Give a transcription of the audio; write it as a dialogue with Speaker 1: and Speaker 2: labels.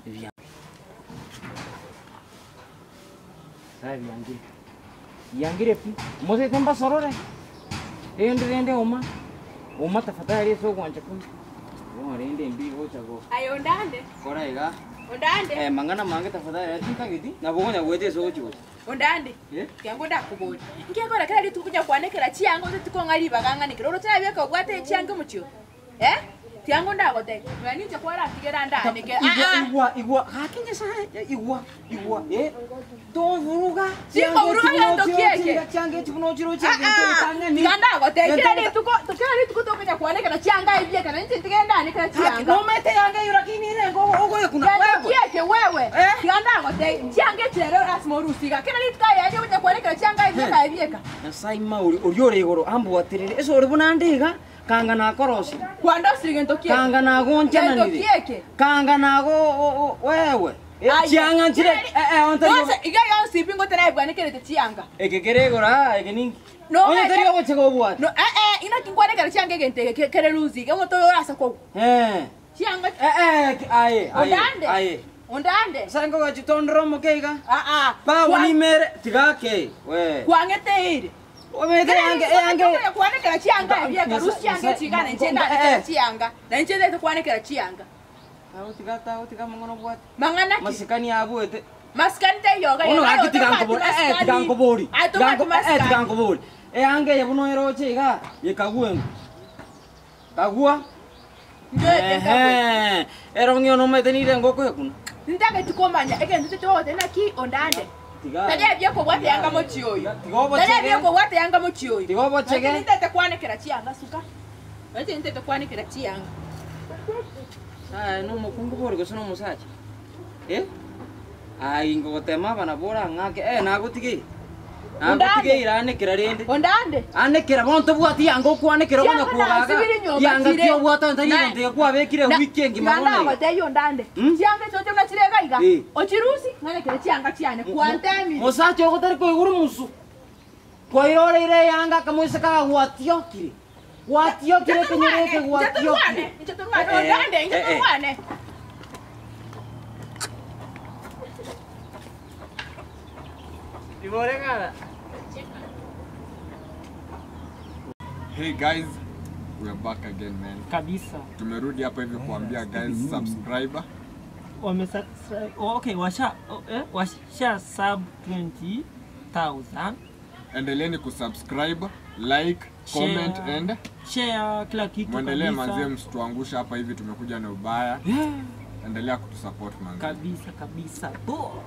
Speaker 1: Ebia Nyasae biangire, biangire pi, motete mbasorore, rende rende uma, uma tafadhali ase ogwancha kwaino. Bono rende mbi gocha go
Speaker 2: Aye ondande,
Speaker 1: kora iga,
Speaker 2: ondande,
Speaker 1: eh mang'ana mange tafadhali aya tintageti, nabo okonya goeta ase ogochi gocha.
Speaker 2: ondande,
Speaker 1: Eh?
Speaker 2: kiango ndakoborie, nki ekora kera rituko konya kwanekera chianga gose tikong'a ribaga ng'ane kera oroche nabeka obwate echianga omochie oyo? Eh? Tiango ndagotebie, nonya ninche kwaratigera ndaaneke.
Speaker 1: Igwa,
Speaker 2: Aa!
Speaker 1: igwa, igwa, gaki Nyasae, igwa, igwa, eh, toburuga,
Speaker 2: Tinkoburuga gento kieke.
Speaker 1: chianga echi buna ochiroche egento
Speaker 2: Aa!
Speaker 1: etang'ani.
Speaker 2: Tiga ndagotebie, kera
Speaker 1: Gento-
Speaker 2: rituko, kera rituko tokonya kwanekera chianga ebieka, na inche ntige ndaanekera
Speaker 1: Gaki,
Speaker 2: chianga.
Speaker 1: nomanyete yanga eyio lakini ere ogoyekuna,
Speaker 2: Gento
Speaker 1: wewe.
Speaker 2: kieke wewe,
Speaker 1: Eh?
Speaker 2: tiga ndagotebie, chianga echi rero lasima orusie iga. Kera rituko aye aye okonya kwanekera chianga ebieka ebieka.
Speaker 1: Nyasae ima ori- oria ore igoro ambwaterere, ase ore buna ande iga, Kanga nakorosire.
Speaker 2: Kwandosire gento kieke.
Speaker 1: Kanga nagonchananire.
Speaker 2: Gento kieke.
Speaker 1: Kanga nago wewe.
Speaker 2: Aye.
Speaker 1: Chianga nchire eh eh onta
Speaker 2: Yonse iga yonsi pi ngotaraibwanekerete chianga.
Speaker 1: Eke kere igoro aa eke ninki?
Speaker 2: No,
Speaker 1: Onye
Speaker 2: eke-
Speaker 1: tari ogochega obwate.
Speaker 2: No eh eh inaki nkwanekera chianga egento eke kere loose iga omonto oyo orase kogwa.
Speaker 1: Eh.
Speaker 2: Chianga
Speaker 1: Eh eh aye aye
Speaker 2: Ondande.
Speaker 1: aye.
Speaker 2: Ondande.
Speaker 1: Ase nkogochitondera omoke iga.
Speaker 2: Ah ah.
Speaker 1: Bago
Speaker 2: Kwa-
Speaker 1: nimere tiga ake. We.
Speaker 2: Kwang'eteire.
Speaker 1: Omanyete eange eange
Speaker 2: Kwanekera chianga ebieka rusia chianga echi iga nainche ndanekera chianga nainche ntaete kwanekera chianga.
Speaker 1: Tagotiga tagotiga amang'ana obwate.
Speaker 2: Mang'ana ki?
Speaker 1: Masikani abuete.
Speaker 2: Masikani taiyo iga
Speaker 1: Bono
Speaker 2: iga
Speaker 1: gaki tiga
Speaker 2: otobwati
Speaker 1: nkobori eh eh tiga
Speaker 2: masikani.
Speaker 1: nkobori.
Speaker 2: Aye
Speaker 1: Tiga
Speaker 2: tobwati
Speaker 1: nko eh eh tiga
Speaker 2: masikani.
Speaker 1: nkobori. Eanga eye buna oyeroche iga yekagwa engo. Kagwa.
Speaker 2: Njoete nkagwe.
Speaker 1: Ehe. Ero ng'e nomanyete nire engo okoyekuna.
Speaker 2: Ntageti komanya egento ntete gogotebia naki ondande.
Speaker 1: Tiga.
Speaker 2: Tari ebiya kobwata eanga mochie oyo.
Speaker 1: Tiga obochege.
Speaker 2: Tari ebiya kobwata eanga mochie oyo.
Speaker 1: Tiga obochege.
Speaker 2: Nainche nintete kwanekera chianga suka. Nainche nintete kwanekera chianga.
Speaker 1: Aye nomokungu bori gose nomosacha? Eh? Aye ingogotema aba nabo orang'ake, eh nagotigeire. Nagotigeire anekera rende.
Speaker 2: Ondande.
Speaker 1: Anekera bono tobwati yanga okwanekera okonya
Speaker 2: Chianga
Speaker 1: kuogaga.
Speaker 2: nasibire nyomba
Speaker 1: Yanga
Speaker 2: chire.
Speaker 1: ki obwate onye tari
Speaker 2: Na-
Speaker 1: egento eke kwabekire
Speaker 2: Na-
Speaker 1: ewiki engima
Speaker 2: Tiga
Speaker 1: bono iga.
Speaker 2: ndagotebia ondande.
Speaker 1: Hmm?
Speaker 2: Chianga echi oche buna chire iga iga.
Speaker 1: Eh.
Speaker 2: Ochirusi ng'anekere chianga chiane. Kwantemire.
Speaker 1: Mosacha ogo tari koigwa omosu. Kwairoreire eyanga akamoiseke agwatiokire. Gwatiokire ekenyoro eke gwatiokire.
Speaker 2: Inche torwane, ondande, inche torwane.
Speaker 3: Hey guys, we are back again man.
Speaker 4: kabisa
Speaker 3: Tumerudi hapa hivi kuambia guys subscribe.
Speaker 4: wame okay washa eh, washa sub 20000
Speaker 3: Endeleeni kusubscribe, like, comment
Speaker 4: Share.
Speaker 3: and
Speaker 4: share kila kitu
Speaker 3: mwendelee
Speaker 4: kabisa.
Speaker 3: manzie, msituangushe hapa hivi, tumekuja na ubaya.
Speaker 4: Yeah,
Speaker 3: Endelea kutusupport manzie.
Speaker 4: kabisa kabisa Bo.